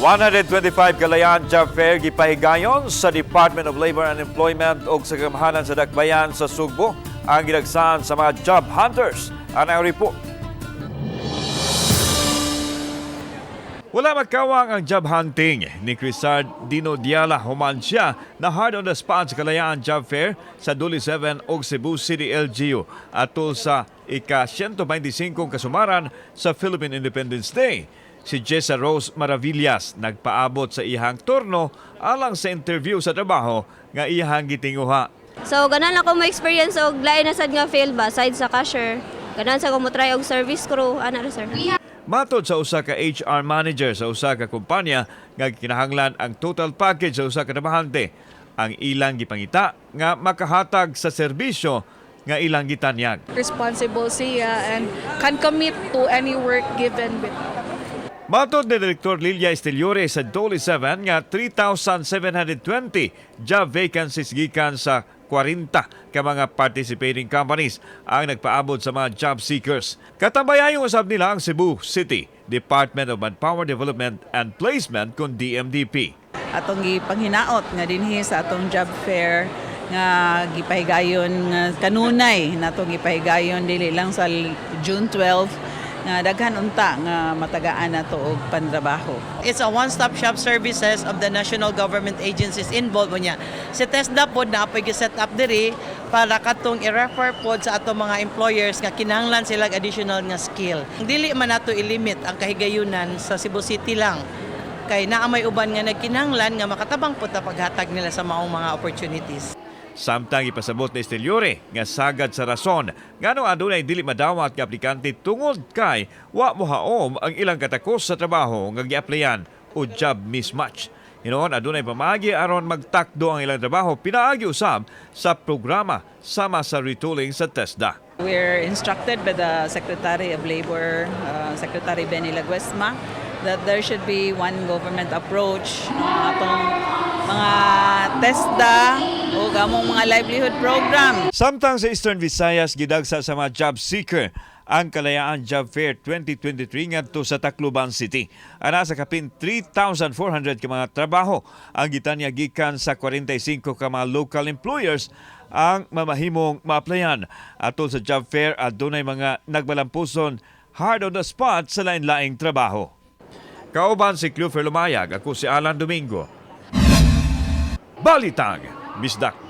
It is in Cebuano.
125 Kalayaan Job Fair gipahigayon sa Department of Labor and Employment ug sa Gamhanan sa Dakbayan sa Sugbo ang gidagsan sa mga job hunters. Ang report. Wala magkawang ang job hunting ni Crisard Dino Diala human siya na hard on the spot sa Kalayaan Job Fair sa Duli 7 ug Cebu City LGU atol sa ika-125 kasumaran sa Philippine Independence Day. Si Jessa Rose Maravillas nagpaabot sa iyang turno alang sa interview sa trabaho nga iyang gitinguha. So, ganahan ako mo experience og lain na sad nga field ba, side sa cashier. Ganahan sa ko mo try og service crew, ana ra, sir. Matod sa usa ka HR manager sa usa ka kumpanya nga kinahanglan ang total package sa usa ka trabahante ang ilang gipangita nga makahatag sa serbisyo nga ilang gitanyag. Responsible siya and can commit to any work given with. Matod ni Direktor Lilia Esteliore sa Dole 7 nga 3,720 job vacancies gikan sa 40 ka mga participating companies ang nagpaabot sa mga job seekers. Katambayayong usab nila ang Cebu City Department of Manpower Development and Placement kon DMDP. Atong gipanghinaot nga dinhi sa atong job fair nga gipahigayon nga kanunay natong gipahigayon dili lang sa June 12 nga daghan unta nga matagaan nato og pantrabaho. It's a one-stop shop services of the national government agencies involved mo niya. Si TESDA pod naa poy set up diri para katong i-refer pod sa atong mga employers nga kinahanglan sila additional nga skill. Dili man nato ilimit ang kahigayunan sa Cebu City lang kay naa may uban nga nagkinahanglan nga makatabang pod ta paghatag nila sa maong mga opportunities. Samtang ipasabot ni Esteliore nga sagad sa rason ngano adunay dili madawat nga aplikante tungod kay wa mohaom ang ilang katakos sa trabaho nga giaplayan o job mismatch. Hinuon adunay pamaagi aron magtakdo ang ilang trabaho pinaagi usab sa programa sama sa retooling sa TESDA. We're instructed by the Secretary of Labor, Secretary Benny Laguesma, that there should be one government approach, no, atong mga TESDA o among mga livelihood program. Samtang sa Eastern Visayas, gidagsa sa mga job seeker ang Kalayaan Job Fair 2023 ngadto sa Tacloban City. Ana sa kapin 3,400 ka mga trabaho ang gitanyag gikan sa 45 ka mga local employers ang mamahimong maaplayan. Atol sa job fair, adunay mga nagbalampuson hard on the spot sa lain-laing trabaho. Kauban si Clufer Lumayag, ako si Alan Domingo. Balitang Bisdak.